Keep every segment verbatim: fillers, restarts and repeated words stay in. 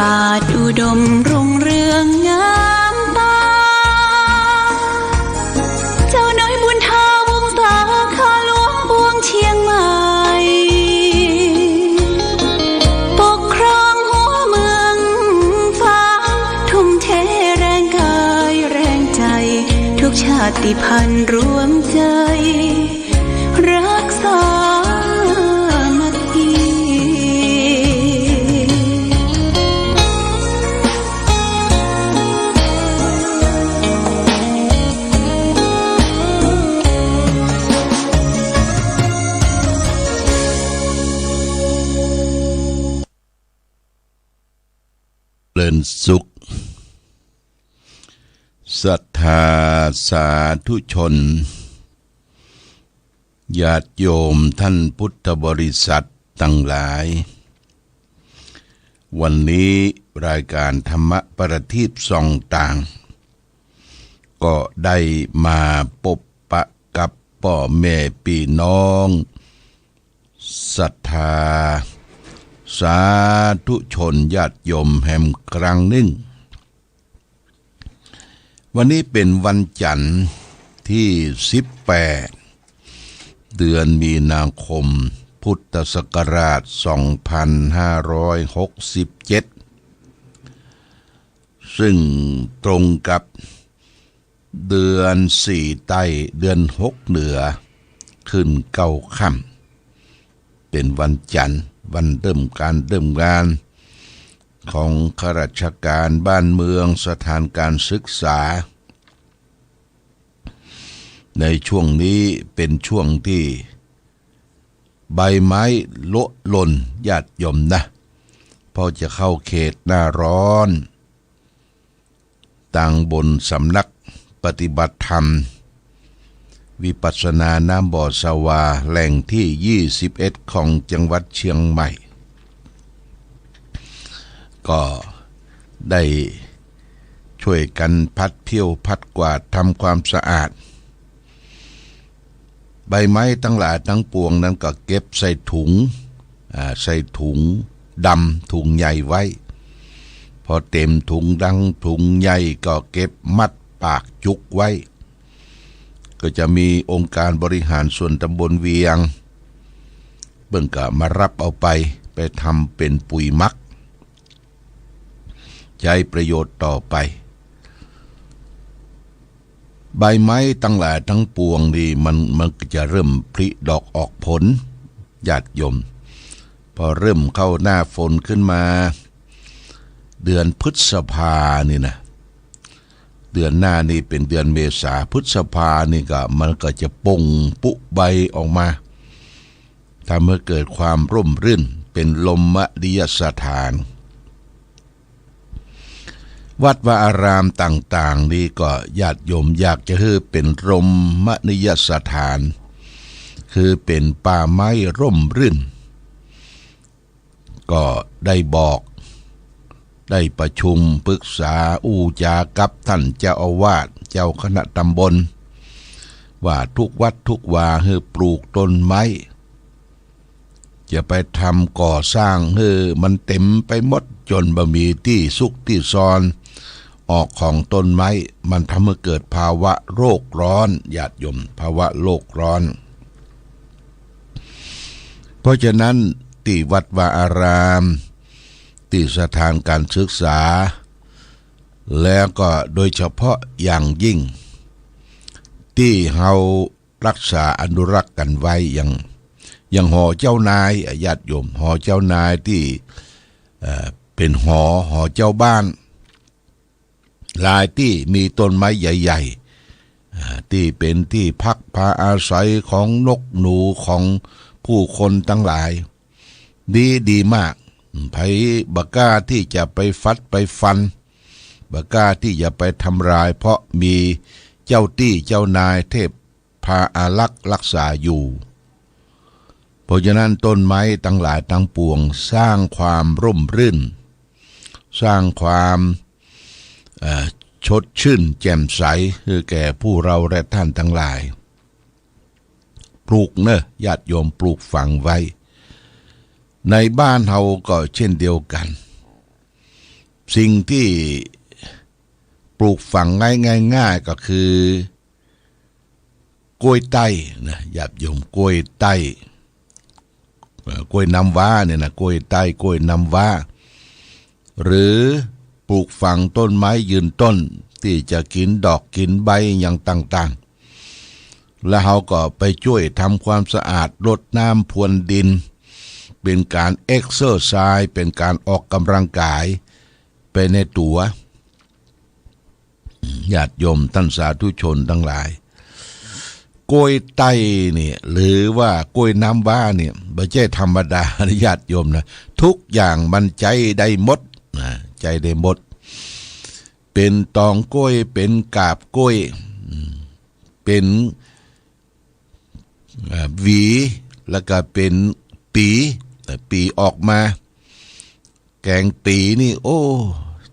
บาทอุดมรุ่งเรืองงามตา เจ้าน้อยบุญทาวงศา ข้าหลวงปวงเชียงใหม่ ปกครองหัวเมืองฟ้า ทุ่มเทแรงกายแรงใจ ทุกชาติพันธุ์รวมใจ รักสามัคคี เจริญสุข ศรัทธาสาธุชน ญาติโยมท่านพุทธบริษัทตังหลาย วันนี้รายก๋านธรรมะประทีปส่องต่าง ก็ได้มาปบปะกับป้อแม่ปี้น้อง ศรัทธาสาธุชนญาติโยมแหมครั้งนึ่ง วันนี้เป๋นวันจันทร์ตี้สิบแปด เดือนมีนาคม พุทธศักราชสองพันห้าร้อยหกสิบเจ็ด ซึ่งตรงกับ เดือนสี่ใต้ เดือนหกเหนือ ขึ้นเก้าค่ำ เป๋นวันจันทร์ วันเริ่มก๋านเริ่มงาน ของข้าราชก๋านบ้านเมือง สถานก๋านศึกษา ในช่วงนี้เป๋นช่วงตี้ใบไม้โละหล่น ญาติโยมนะ เพราะจะเข้าเขตหน้าร้อน ตางบนสำนักปฏิบัติธรรมวิปัสสนาน้ำบ่อสะวา แหล่งตี้ยี่สิบเอ็ดของจังหวัดเชียงใหม่ ก็ได้ช่วยกั๋นพัดเผี้ยวพัดกวาดทำความสะอาด ใบไม้ตังหลายตังปวงนั้นก็เก็บใส่ถุง อ่า ใส่ถุงดำ ถุงใหญ่ไว้ พอเต๋มถุงดำ ถุงใหญ่ก็เก็บมัดปากจุกไว้ ก็จะมีองค์การบริหารส่วนตำบลเวียง เปิ้นก็มาฮับเอาไป ไปทำเป๋นปุ๋ยหมัก ใจ๊ประโยชน์ต่อไป ใบไม้ตังหลายตังปวงนี่มัน มันก็จะเริ่มผลิดอกออกผล ญาติโยม พอเริ่มเข้าหน้าฝนขึ้นมา เดือนพฤษภานี่นะ เดือนหน้านี่เป๋นเดือนเมษา พฤษภานี่ก็ มันก็จะป่งปุ๊ใบออกมา ทำให้เกิดความร่มรื่น เป๋นรมณียสถาน วัดวาอารามต่างๆ นี่ก็ญาติโยมอยากจะหื้อเป๋นรมณียสถาน คือเป๋นป่าไม้ร่มรื่น ก็ได้บอก ได้ประชุมปรึกษาอู้จ๋ากับต้านเจ้าอาวาส เจ้าคณะตำบล ว่าทุกวัดทุกวาหื้อปลูกต้นไม้ จะไปทำก่อสร้างหื้อมันเต๋มไปหมด จ๋นบ่มีตี้ซุกตี้ซ่อน ออกของต้นไม้ มันทำให้เกิดภาวะโลกร้อน ญาติโยม ภาวะโลกร้อน เพราะฉะนั้นตี้วัดวาอาราม ตี้สถานการศึกษา แล้วก็โดยเฉพาะอย่างยิ่ง ตี้เฮารักษาอนุรักษ์กั๋นไว้ อย่าง อย่างหอเจ้านาย ญาติโยม หอเจ้านายตี้ เอ่อ เป๋นหอ หอเจ้าบ้าน หลายตี้มีต้นไม้ใหญ่ๆ อ่า ตี้เป๋นตี้พักพาอาศัยของนกหนู ของผู้คนตังหลาย ดี ดีมาก ใผบ่กล้าตี้จะไปฟัดไปฟัน บ่กล้าตี้จะไปทำลาย เพราะมีเจ้าตี้เจ้านายเทพ พาอารักษ์รักษาอยู่ เพราะฉะนั้นต้นไม้ตังหลายตังปวงสร้างความร่มรื่น สร้างความ เอ่อ สดชื่นแจ่มใสหื้อแก่ผู้เราและท่านตังหลาย ปลูกเน่อ ญาติโยม ปลูกฝังไว้ ในบ้านเฮาก็เช่นเดียวกั๋น สิ่งตี้ปลูกฝังง่ายๆ ก็คือ ก๊วยไต้นะ ญาติโยม ก๊วยไต้ เอ่อ ก๊วยน้ำว้าเนี่ยนะ ก๊วยไต้ ก๊วยน้ำว้า หรือปลูกฝังต้นไม้ยืนต้น ตี้จะกิ๋นดอกกิ๋นใบอย่างต่างๆ แล้วเฮาก็ไปจ้วยทำความสะอาด รดน้ำพรวนดิน เป๋นก๋านเอ็กเซอร์ไซส์ เป๋นก๋านออกกำลังกายไปในตั๋ว ญาติโยมต้านสาธุชนตังหลาย ก๊วยไต้เนี่ย หรือว่าก๊วยน้ำว้าเนี่ย บ่ใจ้ธรรมดานะ ญาติโยมนะ กู้อย่างมันใจ๊ได้หมดนะ ใจ๊ได้หมด เป๋นตองก๊วย เป๋นกาบก๊วย อืม เป๋น อ่า หวี แล้วก็เป๋นปี๋ เอ่อ ปี๋ออกมา แก๋งปี๋นี่ โอ้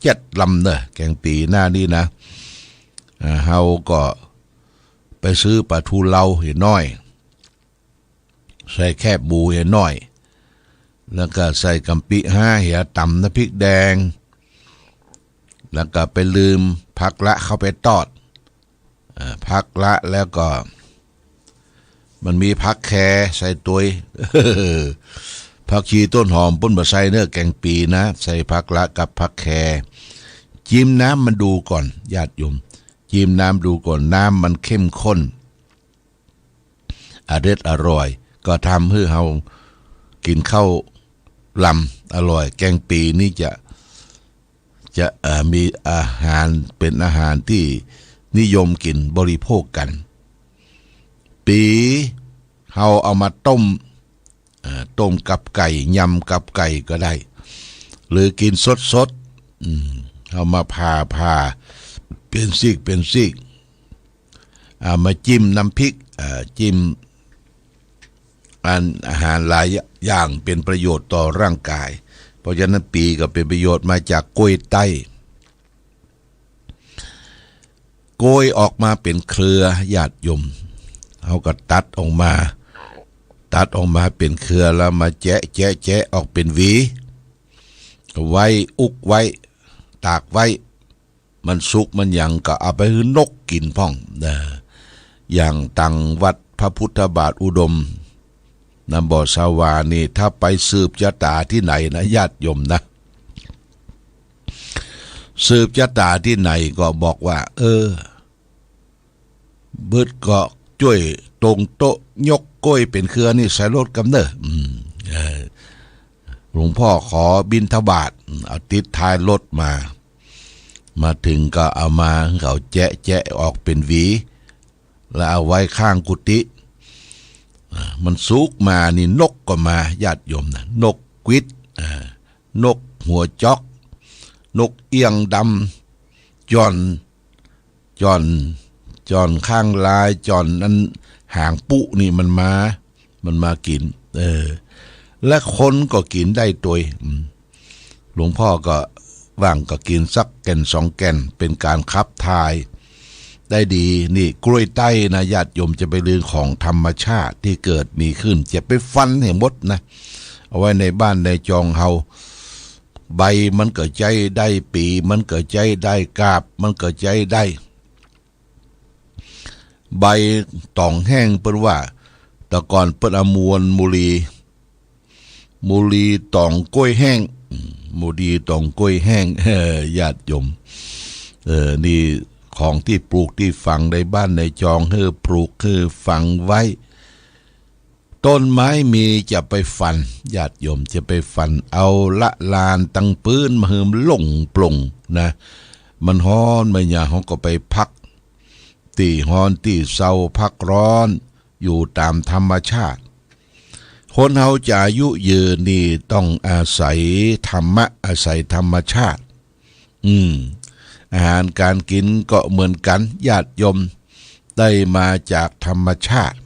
เจ็ดลำเน่อ แก๋งปี๋หน้านี้นะ อ่า เฮาก็ไปซื้อป๋าทูเลาเหียน้อย ใส่แคบหมูเหียน้อย แล้วก็ใส่ก๋ำปิห้าเหีย ต๋ำน้ำพริกแดง แล้วก็ไปลืมผักละเข้าไปตอด อ่า ผักละแล้วก็ มันมีผักแคใส่ตวย ผักชีต้นหอมเปิ้นบ่ใส่เน่อ แก๋งปี๋นะ ใส่ผักละกับผักแค จิ้มน้ำมันดูก่อน ญาติโยม จิ้มน้ำดูก่อน น้ำมันเข้มข้น อร็ดอร่อย ก็ทำหื้อเฮากิ๋นข้าวลำอร่อย แก๋งปี๋นี่จะ จะ เอ่อ มีอาหาร เป๋นอาหารตี้นิยมกิ๋นบริโภคกั๋น ปี๋เฮาเอามาต้ม เอ่อ ต้มกับไก่ ยำกับไก่ก็ได้ หรือกิ๋นสดๆ อืม เอามาผ่า ผ่าเป๋นซีก เป๋นซีก เอามาจิ้มน้ำพริก เอ่อ จิ้ม อันอาหารหลายอย่างเป๋นประโยชน์ต่อร่างกาย เพราะฉะนั้นปี๋ก็เป๋นประโยชน์มาจากก๊วยไต้ ก๊วยออกมาเป๋นเครือ ญาติโยม เฮาก็ตัดออกมา ตัดออกมาเป๋นเครือแล้วมาแจะ แจะ แจะออกเป๋นหวี ไว้ อุกไว้ ตากไว้ มันสุกมันหยังก็เอาไปหื้อนกกิ๋นพ่องนะ อย่างตังวัดพระพุทธบาทอุดม น้ำบ่อสาหวานี่ ถ้าไปสืบจะต๋าตี้ไหนนะ ญาติโยมนะ สืบจะต๋าตี้ไหนก็บอกว่า เออ บึดก็จ้วยตรงโต๊ะ ยกก๊วยเป๋นเครือนี่ใส่รถกำเน่อ อืม เออ หลวงพ่อขอบิณฑบาต เอาติดท้ายรถมา มาเถิงก็เอามาหื้อเขาแจะ แจะออกเป๋นหวี แล้วเอาไว้ข้างกุฏิ อ่า มันสุกมานี่นกก็มา ญาติโยมนะ นกกวิด อ่า นกหัวจ๊อก นกเอี้ยงดำ จ้อน จ้อน จ้อนข้างลาย จ้อนอันหางปุ๊นี่มันมา มันมากิ๋น เออ และคนก็กิ๋นได้ตวย อืม หลวงพ่อก็ว่างก็กิ๋นสักแก่นสองแก่น เป๋นก๋านขับถ่ายได้ดี นี่ก๊วยไต้นะ ญาติโยม จะไปลืมของธรรมชาติตี้เกิดมีขึ้น จะไปฟันหื้อหมดนะ เอาไว้ในบ้านในจองเฮา ใบมันก็ใจ๊ได้ ปี๋มันก็ใจ๊ได้ กาบมันก็ใจ๊ได้ ใบต๋องแห้งเปิ้นว่า แต่ก่อนเปิ้นเอามวนมูลี มูลีต๋องก๊วยแห้ง อืม มูลีต๋องก๊วยแห้ง เออ ญาติโยม เออ นี่ของตี้ปลูกตี้ฝังในบ้านในจอง หื้อปลูกหื้อฝังไว้ ต้นไม้มีจะไปฟัน ญาติโยม จะไปฟัน เอาละลานตังปื๊นมาหื้อมันโล่งโปร่งนะ มันฮ้อนมันหยัง เฮาก็ไปพักตี้ฮ้อนตี้เซา พักร้อนอยู่ต๋ามธรรมชาติ คนเฮาจะอายุยืนนี่ต้องอาศัยธรรมะ อาศัยธรรมชาติ อืม อาหารก๋านกิ๋นก็เหมือนกั๋น ญาติโยม ได้มาจากธรรมชาติ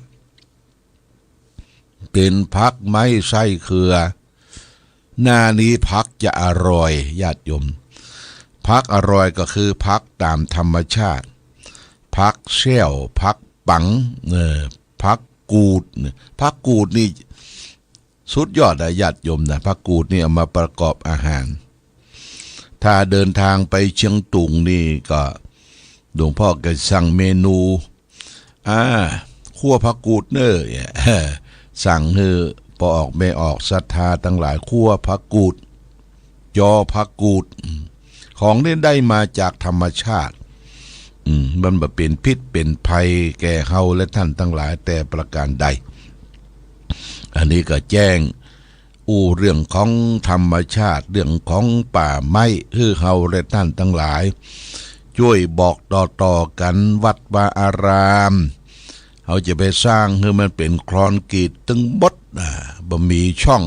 เป๋นผักไม้ไส้เครือ หน้านี้ผักจะอร่อย ญาติโยม ผักอร่อยก็คือผักต๋ามธรรมชาติ ผักแส้ว ผักปัง เออ ผักกูด ผักกูดนี่สุดยอดนะ ญาติโยมนะ ผักกูดนี่เอามาประกอบอาหาร ถ้าเดินทางไปเชียงตุงนี่ก็ หลวงป้อก็สั่งเมนู อ่า คั่วผักกูดเน่อ สั่งหื้อป้อออกแม่ออกศรัทธาตังหลาย คั่วผักกูด จอผักกูด ของนี่ได้มาจากธรรมชาติ อืม มันบ่เป๋นพิษเป๋นภัยแก่เฮาและท่านตังหลายแต่ประการใด อันนี้ก็แจ้งอู้เรื่องของธรรมชาติ เรื่องของป่าไม้ หื้อเฮาและท่านตังหลาย จ้วยบอกต่อๆ กั๋น วัดวาอาราม เฮาจะไปสร้างหื้อมันเป๋นคอนกรีตตึงหมด อ่า บ่มีช่อง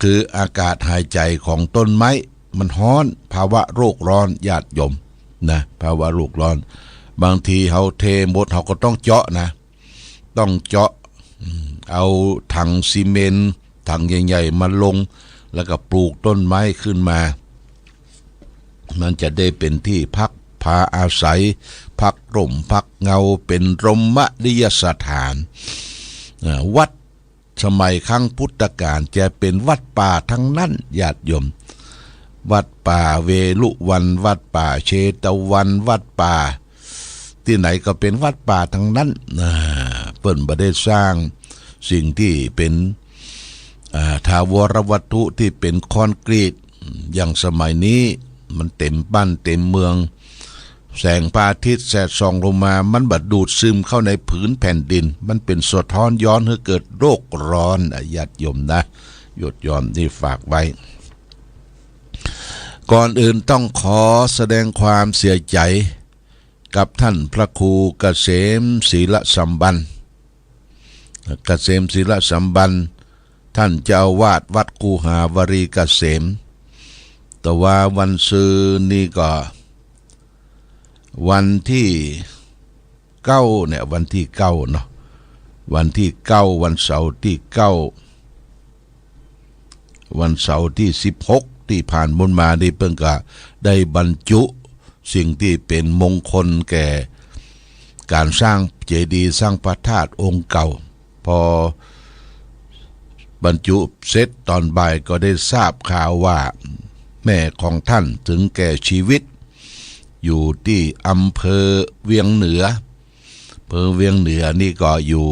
คืออากาศหายใจ๋ของต้นไม้มันฮ้อน ภาวะโลกร้อน ญาติโยมนะ ภาวะโลกร้อน บางทีเฮาเทหมด เฮาก็ต้องเจาะนะ ต้องเจาะ อืม เอาถังซีเมนต์ ถังใหญ่ๆ มาลง แล้วก็ปลูกต้นไม้ขึ้นมา มันจะได้เป๋นตี้พักพาอาศัย พักร่มพักเงา เป๋นรมณียสถาน อ่า วัด สมัยครั้งพุทธกาลจะเป๋นวัดป่าทั้งนั้น ญาติโยม วัดป่าเวฬุวัน วัดป่าเชตวัน วัดป่า ตี้ไหนก็เป๋นวัดป่าทั้งนั้น อ่า เปิ้นบ่ได้สร้างสิ่งตี้เป๋น อ่า ถาวรวัตถุตี้เป๋นคอนกรีต อย่างสมัยนี้มันเต็มบ้านเต็มเมือง แสงพระอาทิตย์แสดส่องลงมา มันบ่ดูดซึมเข้าในผืนแผ่นดิน มันเป๋นสะท้อนย้อนหื้อเกิดโลกร้อน อ่ะ ญาติโยมนะ ญาติโยมนี่ฝากไว้ ก่อนอื่นต้องขอแสดงความเสียใจ๋กับท่านพระครูเกษม ศีลสัมปัน เกษม ศีลสัมปัน ท่านเจ้าอาวาสวัดคูหาวลีเกษม แต่ว่าวันซืนนี่ก็ วันตี้เก้าเนี่ย วันตี้เก้าเนาะ วันตี้เก้า วันเสาร์ตี้เก้า วันเสาร์ตี้สิบหกตี้ผ่านมานี่ เปิ้นก็ได้บรรจุสิ่งตี้เป๋นมงคลแก่ก๋านสร้างเจดีย์สร้างพระธาตุองค์เก่า พอบรรจุเสร็จต๋อนบ่ายก็ได้ทราบข่าวว่าแม่ของท่านถึงแก่ชีวิต อยู่ตี้อำเภอเวียงเหนือ อำเภอเวียงเหนือนี่ก็อยู่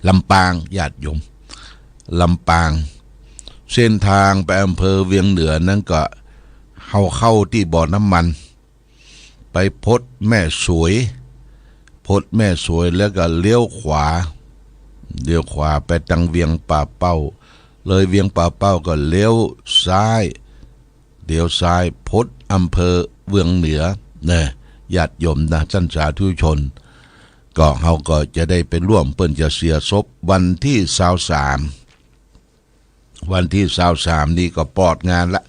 ลำปาง ญาติโยม ลำปาง เส้นทางไปอำเภอเวียงเหนือนั้นก็เฮาเข้าตี้บ่อน้ำมัน ไปพดแม่สวย พดแม่สวยแล้วก็เลี้ยวขวา เลี้ยวขวาไปตังเวียงป่าเป้า เลยเวียงป่าเป้าก็เลี้ยวซ้าย เลี้ยวซ้ายพดอำเภอเวียงเหนือนะ ญาติโยมนะ ท่านสาธุชน ก็เฮาก็จะได้ไปร่วม เปิ้นจะเสียศพวันตี้ซาวสาม วันตี้ซาวสามนี่ก็ปอดงานละ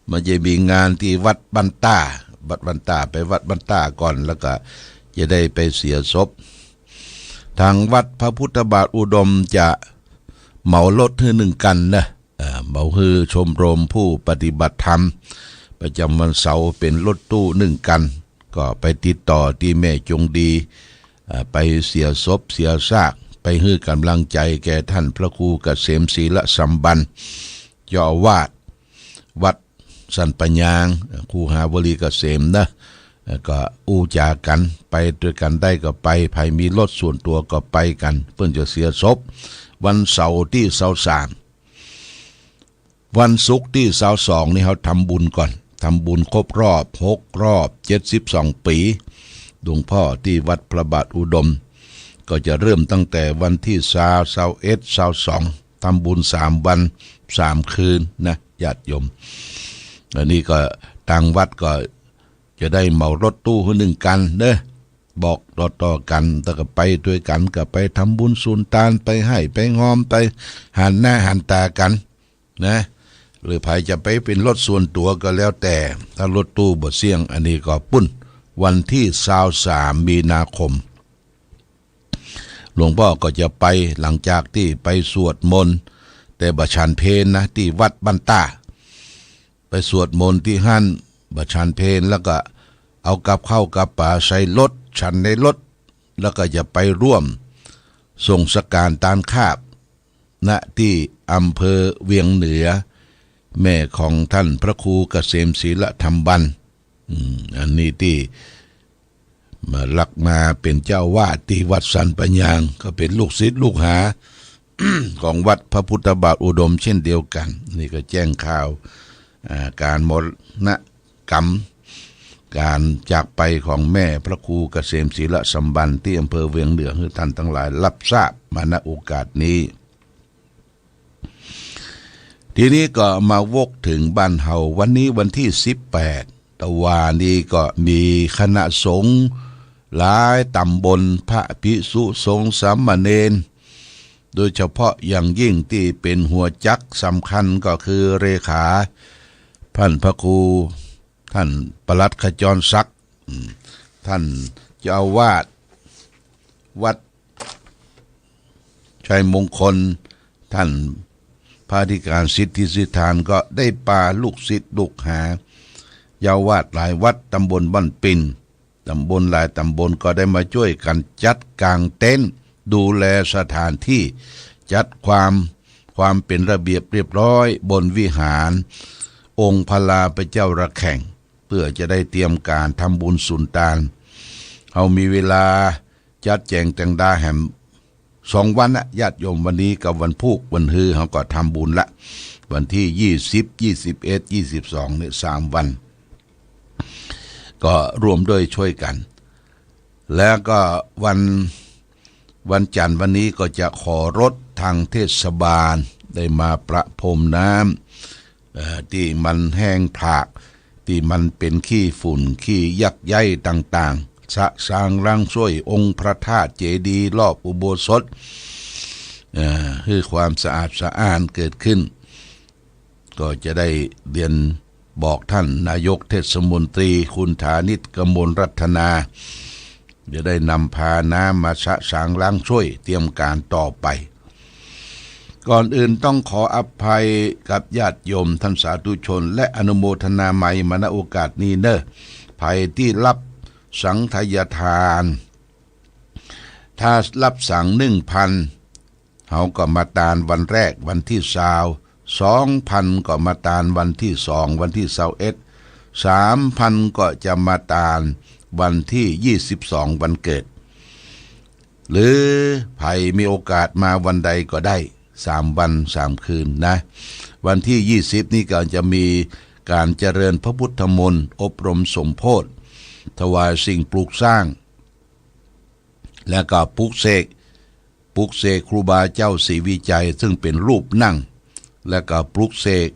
มันจะมีงานตี้วัดบ้านต้า วัดบ้านต้า ไปวัดบ้านต้าก่อน แล้วก็จะได้ไปเสียศพ ทางวัดพระพุทธบาทอุดมจะเหมารถหื้อหนึ่งคันนะ เอ่อ เหมาหื้อชมรมผู้ปฏิบัติธรรม ประจำวันเสาร์เป๋นรถตู้หนึ่งคัน ก็ไปติดต่อตี้แม่จงดี เอ่อ ไปเสียศพเสียซาก ไปหื้อก๋ำลังใจ๋แก่ท่านพระครูเกษม ศีลสัมปัน เจ้าอาวาสวัดสันป่ายาง คูหาวลีเกษมนะ แล้วก็อู้จ๋ากั๋น ไปตวยกั๋นได้ก็ไป ใผมีรถส่วนตั๋วก็ไปกั๋น เปิ้นจะเสียศพ วันเสาร์ตี้ซาวสาม วันศุกร์ตี้ซาวสองนี่เฮาทำบุญก่อน ทำบุญครบรอบ หกรอบ เจ็ดสิบสองปี๋ หลวงป้อตี้วัดพระบาทอุดม ก็จะเริ่มตั้งแต่วันตี้ซาว ซาวเอ็ด ซาวสอง ทำบุญสามวันสามคืนนะ ญาติโยม อันนี้ก็ตางวัดก็จะได้เหมารถตู้หื้อหนึ่งคันเนาะ บอกต่อๆ กั๋น แต่ก็ไปตวยกั๋น ก็ไปทำบุญสุนตาน ไปไห้ไปฮอม ไปหันหน้าหันต๋ากั๋นนะ หรือใผจะไปเป๋นรถส่วนตั๋วก็แล้วแต่ ถ้ารถตู้บ่เสี้ยง อันนี้ก็ปู๊น วันตี้ซาวสามมีนาคม หลวงป้อก็จะไปหลังจากตี้ไปสวดมนต์ แต่บ่ฉันเพลนะ ตี้วัดบ้านต้า ไปสวดมนต์ตี้หั้น บ่ฉันเพล แล้วก็เอากับข้าวกับป๋าใส่รถ ฉันในรถ แล้วก็จะไปร่วมส่งสังฆารตานคาบ ณ ตี้อำเภอเวียงเหนือ แม่ของท่านพระครูเกษมศีลธรรมบรรณ อืม อันนี้ตี้มา ลักมาเป๋นเจ้าอาวาสตี้วัดสันป่ายาง ก็เป๋นลูกศิษย์ลูกหา ของวัดพระพุทธบาทอุดมเช่นเดียวกั๋น นี่ก็แจ้งข่าว อ่า ก๋านมรณกรรม ก๋านจากไปของแม่พระครูเกษมศีลธรรมบรรณ ตี้อำเภอเวียงเหนือ หื้อต้านตังหลายฮับทราบมา ณ โอกาสนี้ ทีนี้ก็มาวกเถิงบ้านเฮา วันนี้วันตี้สิบแปด ตะวานี้ก็มีคณะสงฆ์หลายต๋ำบล พระภิกษุสงฆ์สามเณร โดยเฉพาะอย่างยิ่งตี้เป๋นหัวจักรสำคัญก็คือเลขา ท่านพระครู ท่านปลัดขจรศักดิ์ อืม ท่านเจ้าอาวาสวัดชัยมงคล ท่านพระอธิการสิทธิสิทธาน ก็ได้ปาลูกศิษย์ลูกหา เจ้าอาวาสหลายวัด ตำบลบ้านปิ่น ตำบลหลายตำบลก็ได้มาจ้วยกั๋นจัดก๋างเต็นท์ ดูแลสถานตี้ จัดความ ความเป๋นระเบียบเรียบร้อยบนวิหารองค์พระลาพระเจ้าระแข่ง เปื้อจะได้เตรียมก๋านทำบุญสุนตาน เฮามีเวลาจัดแจ๋งแตงดาแหมสองวันนะ ญาติโยม วันนี้กับวันพูก วันฮือเฮาก็ทำบุญละ วันตี้ยี่สิบ ยี่สิบเอ็ด ยี่สิบสอง เนี่ย สามวัน ก็ร่วมด้วยช่วยกั๋น แล้วก็วัน วันจันทร์วันนี้ก็จะขอรถตางเทศบาลได้มาประพรมน้ำ เอ่อ ตี้มันแห้งผาก ตี้มันเป๋นขี้ฝุ่นขี้ยักใยต่างๆ สะสางล้างส้วยองค์พระธาตุเจดีย์รอบอุโบสถ เอ่อ หื้อความสะอาดสะอ้านเกิดขึ้น ก็จะได้เรียนบอกท่านนายกเทศมนตรีคุณฐานิช กมลรัตนา จะได้นำพาน้ำมาสะสางล้างส้วยเตรียมก๋านต่อไป ก่อนอื่นต้องขออภัยกับญาติโยมท่านสาธุชน และอนุโมทนาใหม่มา ณ โอกาสนี้เน่อ ใผตี้ฮับสังฆทายทาน ถ้าฮับสังหนึ่งพัน เฮาก็มาตานวันแรก วันตี้ซาว สองพัน ก็มาตานวันตี้สอง วันตี้ซาวเอ็ด สามพัน ก็จะมาตานวันตี้ยี่สิบสอง วันเกิด หรือใผมีโอกาสมาวันใดก็ได้ สามวันสามคืนนะ วันตี้ยี่สิบนี่ก็จะมีก๋านเจริญพระพุทธมนต์ อบรมสมโภช ถวายสิ่งปลูกสร้าง แล้วก็ปลุกเสก ปลุกเสกครูบาเจ้าศรีวิชัย ซึ่งเป๋นรูปนั่ง แล้วก็ปลุกเสก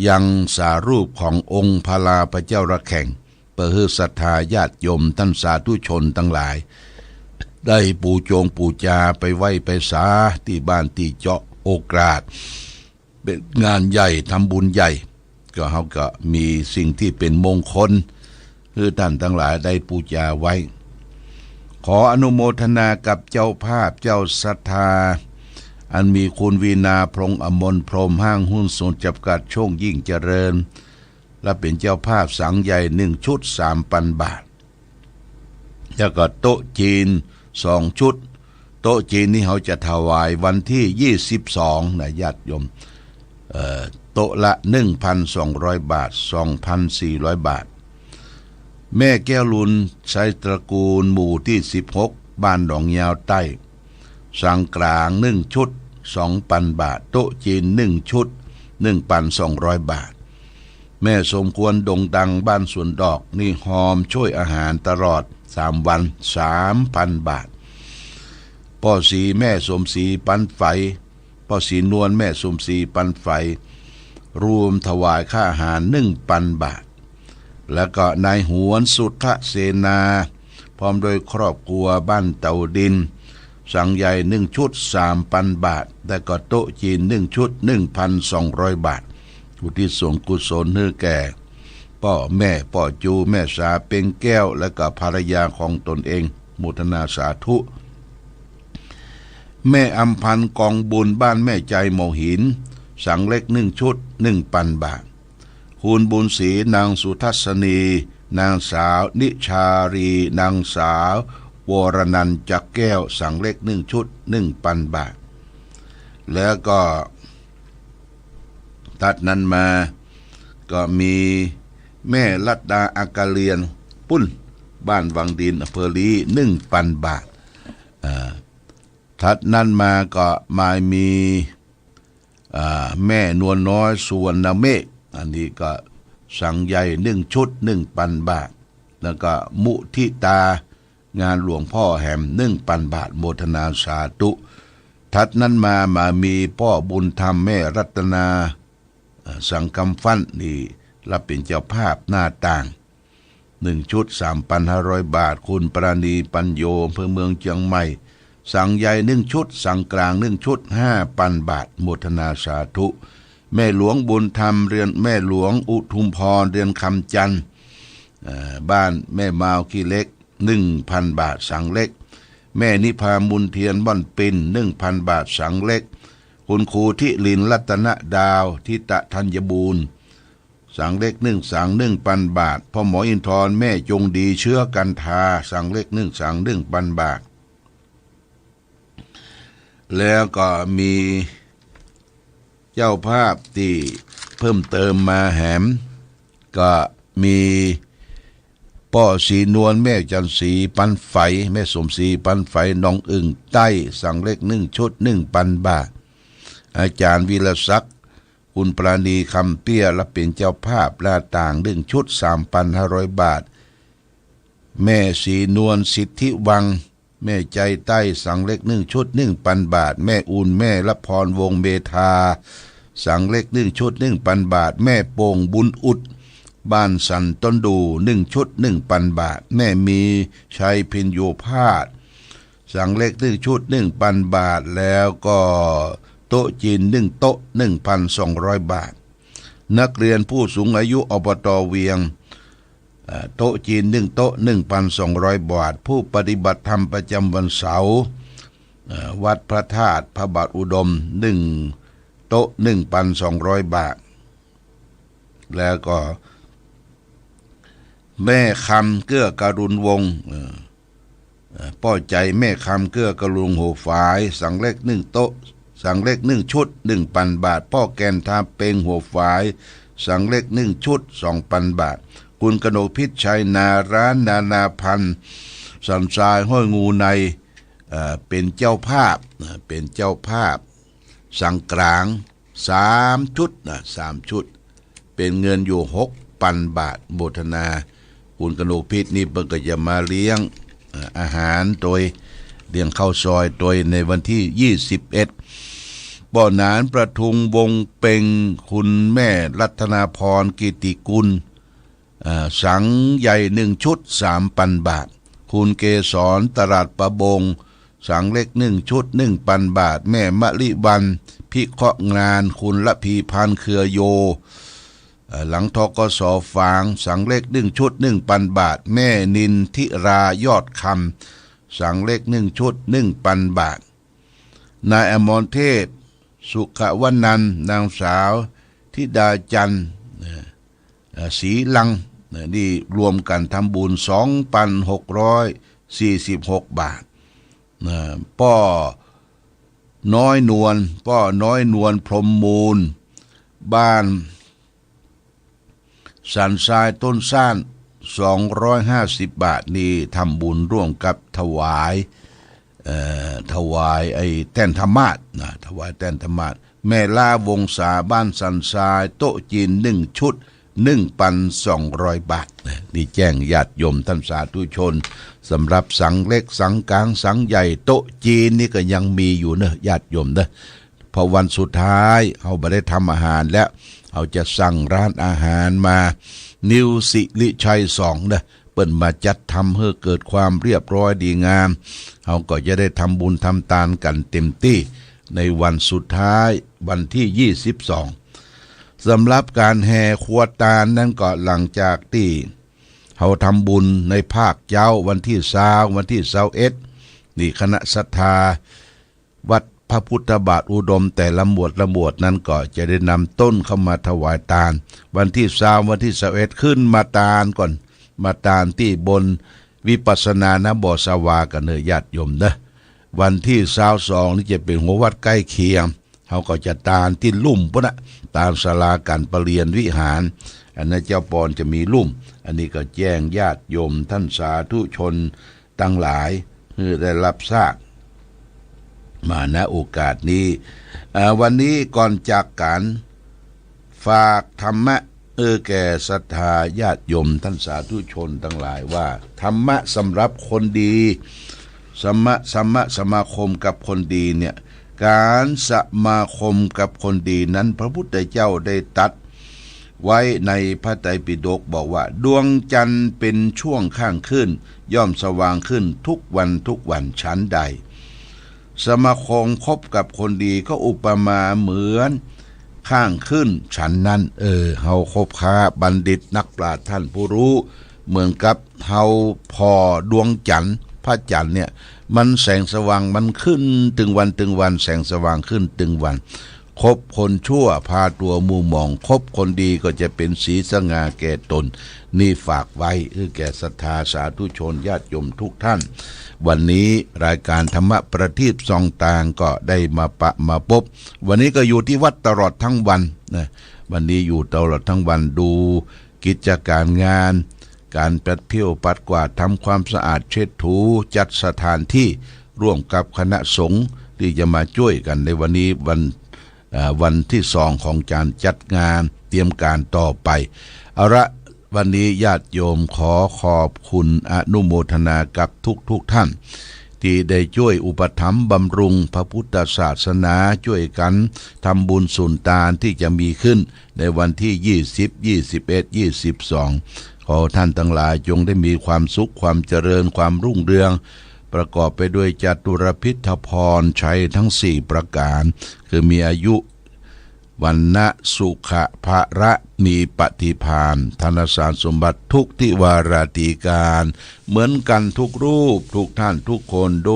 ยังสารูปขององค์พระลาพระเจ้าระแข่ง เปื้อหื้อศรัทธาญาติโยมท่านสาธุชนตังหลาย ได้ปูจงปูจาไปไหว้ไปสาตี้บ้านตี้เจาะโอกาส เป๋นงานใหญ่ ทำบุญใหญ่ ก็เฮาก็มีสิ่งตี้เป๋นมงคล หื้อต้านตังหลายได้ปูจาไว้ ขออนุโมทนากับเจ้าภาพเจ้าศรัทธา อันมีคุณวีณา พลงอมรพรหม ห้างหุ้นส่วนจำกัดโชคยิ่งเจริญ และเป๋นเจ้าภาพสังใหญ่หนึ่งชุด สามปันบาท แล้วก็โต๊ะจีนสองชุด โต๊ะจีนนี่เฮาจะถวายวันตี้ยี่สิบสองนะญาติโยม เอ่อ โต๊ะละหนึ่งพันสองร้อยบาท สองพันสี่ร้อยบาท แม่แก้วลุน ไชยตระกูล หมู่ตี้สิบหก บ้านหนองยาวใต้ สังก๋างหนึ่งชุด สองปันบาท โต๊ะจีนหนึ่งชุด หนึ่งปันสองร้อยบาท แม่สมควร ดงดัง บ้านสวนดอก นี่ฮอมช่วยอาหารตลอดสามวัน สามปันบาท ป้อศรี แม่สมศรี ปันไฝ ป้อศรีนวล แม่สมศรี ปันไฝ รวมถวายค่าอาหารหนึ่งปันบาท แล้วก็นายหวน สุทธเสนา พร้อมด้วยครอบครัว บ้านเต๋าดิน สังใหญ่หนึ่งชุด สามปันบาท แล้วก็โต๊ะจีนหนึ่งชุด หนึ่งพันสองร้อยบาท อุทิศส่วนกุศลหื้อแก่ป้อแม่ ป้อจู แม่สา เพ็งแก้ว และก็ภรรยาของตนเอง โมทนาสาธุ แม่อำพันธ์ กองบุญ บ้านแม่ใจ หมอหิน สังเล็กหนึ่งชุด หนึ่งปันบาท คุณบุญศรี นางสุทัศนี นางสาวนิชารี นางสาววรนันท์ จักแก้ว สังเล็กหนึ่งชุด หนึ่งปันบาท แล้วก็ ต ถัดนั้นมาก็มีแม่รัตดา อัคคเลียน ปุ้น บ้านวังดิน อำเภอลี้ หนึ่งปันบาท อ่า ถัดนั้นมาก็มามี อ่า แม่นวลน้อย สุวรรณเมฆ อันนี้ก็สังใยหนึ่งชุด หนึ่งปันบาท แล้วก็มุทิตา งานหลวงพ่อแหม หนึ่งปันบาท โมทนาสาธุ ถัดนั้นมามามีป้อบุญธรรม แม่รัตนา อ่า สังคำฟั่น นี่รับเป๋นเจ้าภาพหน้าต่าง หนึ่งชุด สามปันห้าร้อยบาท คุณปราณี ปัญโญ อำเภอเมืองเจียงใหม่ สังใยหนึ่งชุด สังกลางหนึ่งชุด ห้าปันบาท โมทนาสาธุ แม่หลวงบุญธรรม เรือน แม่หลวงอุทุมพร เรือนคำจันทน์ เอ่อ บ้านแม่มาวขี้เหล็ก หนึ่งปันบาท สังเล็ก แม่นิพา บุญเทียน บ้านปิน หนึ่งปันบาท สังเล็ก คุณครูทิรินทร์ รัตนดาว ทิตะธัญบูรณ์ สังเล็กหนึ่งสัง หนึ่งปันบาท พ่อหมออินทร แม่จงดี เชื้อกันทา สังเล็กหนึ่งสัง หนึ่งปันบาท แล้วก็มีเจ้าภาพตี้เพิ่มเติมมาแหม ก็มีป้อศรีนวล แม่จันทร์ศรี ปันไฝ แม่สมศรี ปันไฝ หนองอึ่งใต้ สังเล็กหนึ่งชุด หนึ่งปันบาท อาจารย์วีรศักดิ์ คุณปราณี คำเปี้ย รับเป๋นเจ้าภาพหน้าต่างหนึ่งชุด สามปันห้าร้อยบาท แม่ศรีนวล สิทธิวัง แม่ใจใต้ สังเล็กหนึ่งชุด หนึ่งปันบาท แม่อุ่น แม่ละพร วงศ์เมธา สังเล็กหนึ่งชุด หนึ่งปันบาท แม่โป่ง บุญอุด บ้านสันต้นดู หนึ่งชุด หนึ่งปันบาท แม่มีชัย พิญโญภาส สังเล็กหนึ่งชุด หนึ่งปันบาท แล้วก็โต๊ะจีนหนึ่งโต๊ะ หนึ่งปันสองร้อยบาท นักเรียนผู้สูงอายุ อบต.เวียง เอ่อ โต๊ะจีนหนึ่งโต๊ะ หนึ่งปันสองร้อยบาท ผู้ปฏิบัติธรรมประจำวันเสาร์ เอ่อ วัดพระธาตุพระบาทอุดม หนึ่งโต๊ะ หนึ่งปันสองร้อยบาท แล้วก็แม่คำ เกื้อกรุณวงศ์ เอ่อ เอ่อ ป้อใจ๋ แม่คำ เกื้อกรุณ หัวฝาย สังเล็กหนึ่งโต๊ะ สังเล็กหนึ่งชุด หนึ่งปันบาท ป้อแก่น ทาเปง หัวฝาย สังเล็กหนึ่งชุด สองปันบาท คุณกนกพิชชัย นาร้านนานาพันธ์ สันทราย ห้วยงูใน เอ่อ เป๋นเจ้าภาพนะ เป๋นเจ้าภาพ สังกลาง สามชุดนะ สามชุด เป๋นเงินอยู่หกปันบาท โมทนา คุณกนกพิชนี่เปิ้นก็จะมาเลี้ยง เอ่อ อาหารโตย เลี้ยงข้าวซอยโตยในวันตี้ยี่สิบเอ็ด ป้อหนาน ประทุมวงศ์เป็ง คุณแม่รัตนาพร กิตติกุล เอ่อ สังใหญ่หนึ่งชุด สามปันบาท คุณเกสร ตลาดประบง สังเล็กหนึ่งชุด หนึ่งปันบาท แม่มะลิวัลย์ พิเคราะห์งาน คุณระพีพันธ์ เครือโย เอ่อ หลัง ธ.ก.ส. ฝาง สังเล็กหนึ่งชุด หนึ่งปันบาท แม่นินทิรา ยอดคำ สังเล็กหนึ่งชุด หนึ่งปันบาท นายอมรเทพ สุขวนันท์ นางสาวธิดาจันทร์ เอ่อ เอ่อ ศรีลัง นะ นี่รวมกั๋นทำบุญ สองปันหกร้อยสี่สิบหกบาท นะ ป้อน้อยนวล ป้อน้อยนวล พรหมมูล บ้านสันทรายต้นซ่าน สองร้อยห้าสิบบาท นี่ทำบุญร่วมกับถวาย เอ่อ ถวายไอ้แต้นธรรมาสน์นะ ถวายแต้นธรรมาสน์ แม่ล้าวงศา บ้านสันทราย โต๊ะจีนหนึ่งชุด หนึ่งปันสองร้อยบาทนะ นี่แจ้งญาติโยมต้านสาธุชน สำหรับสังเล็ก สังกลาง สังใหญ่ โต๊ะจีนนี่ก็ยังมีอยู่เนาะ ญาติโยมเนาะ เพราะวันสุดท้ายเฮาบ่ได้ทำอาหารแล้ว เฮาจะสั่งร้านอาหารมา นิวสิริชัยสองเนาะ เปิ้นมาจัดทำหื้อเกิดความเรียบร้อยดีงาม เฮาก็จะได้ทำบุญทำตานกั๋นเต็มตี้ ในวันสุดท้าย วันตี้ยี่สิบสอง สำหรับก๋านแห่ครัวตานนั้นก็หลังจากตี้เฮาทำบุญในภาคเจ๊า วันตี้ซาว วันตี้ซาวเอ็ด นี่คณะศรัทธาวัดพระพุทธบาทอุดม แต่ละหมวดละหมวดนั้นก็จะได้นำต้นเข้ามาถวายตาน วันตี้ซาว วันตี้ซาวเอ็ด ขึ้นมาตานก่อน มาตานตี้บนวิปัสสนา ณ บ่อสวากั๋นเนาะ ญาติโยมเนาะ วันตี้ซาวสองนี่จะเป๋นหัววัดใก้เคียง เฮาก็จะตานตี้ลุ่มปู๊นน่ะ ตานศาลาก๋านประเรียนวิหาร อันนั้นเจ้าปอนจะมีลุ่ม อันนี้ก็แจ้งญาติโยมท่านสาธุชนตังหลาย หื้อได้ฮับทราบมา ณ โอกาสนี้ อ่า วันนี้ก่อนจากกั๋น ฝากธรรมะ เออ แก่ศรัทธาญาติโยมท่านสาธุชนตังหลายว่า ธรรมะสำหรับคนดี สมะ ธรรมะสมาคมกับคนดีเนี่ย ก๋านสมาคมกับคนดีนั้น พระพุทธเจ้าได้ตรัสไว้ในพระไตรปิฎกบอกว่า ดวงจันทร์เป๋นช่วงข้างขึ้น ย่อมสว่างขึ้นทุกวันทุกวัน ฉันใด สมาคมคบกับคนดีก็อุปมาเหมือนข้างขึ้นฉันนั้น เออ เฮาคบค้าบัณฑิตนักปราชญ์ท่านผู้ฮู้ เหมือนกับเฮาผ่อดวงจันทร์ พระจันทร์เนี่ย มันแสงสว่างมันขึ้นตึงวันตึงวัน แสงสว่างขึ้นตึงวัน คบคนชั่วพาตั๋วมัวหมอง คบคนดีก็จะเป๋นสีสง่าแก่ตน นี่ฝากไว้ เออ แก่ศรัทธาสาธุชนญาติโยมทุกท่าน วันนี้รายการธรรมะประทีปส่องตางก็ได้มาปะมาปบ วันนี้ก็อยู่ที่วัดตลอดทั้งวันนะ วันนี้อยู่ตลอดทั้งวัน ดูกิจก๋านงาน ก๋านปัดเผี้ยวปัดกวาด ทำความสะอาดเช็ดถู จัดสถานที่ ร่วมกับคณะสงฆ์ตี้จะมาจ้วยกั๋นในวันนี้ วัน เอ่อ วันตี้สองของก๋านจัดงาน เตรียมก๋านต่อไป เอาละ วันนี้ญาติโยมขอขอบคุณอนุโมทนากับทุกๆท่าน ตี้ได้จ้วยอุปถัมภ์บำรุงพระพุทธศาสนา จ้วยกั๋นทำบุญสุนตานตี้จะมีขึ้นในวันตี้ยี่สิบ ยี่สิบเอ็ด ยี่สิบสอง ขอท่านตังหลายจงได้มีความสุข ความเจริญ ความรุ่งเรือง ประกอบไปด้วยจตุรพิธพรชัยทั้งสี่ประก๋าน คือมีอายุ วรรณะ สุขะ พละ มีปฏิภาณ ธนสารสมบัติ ทุกทิวาราตรีก๋าน เหมือนกั๋นทุกรูป ทุกท่าน ทุกคน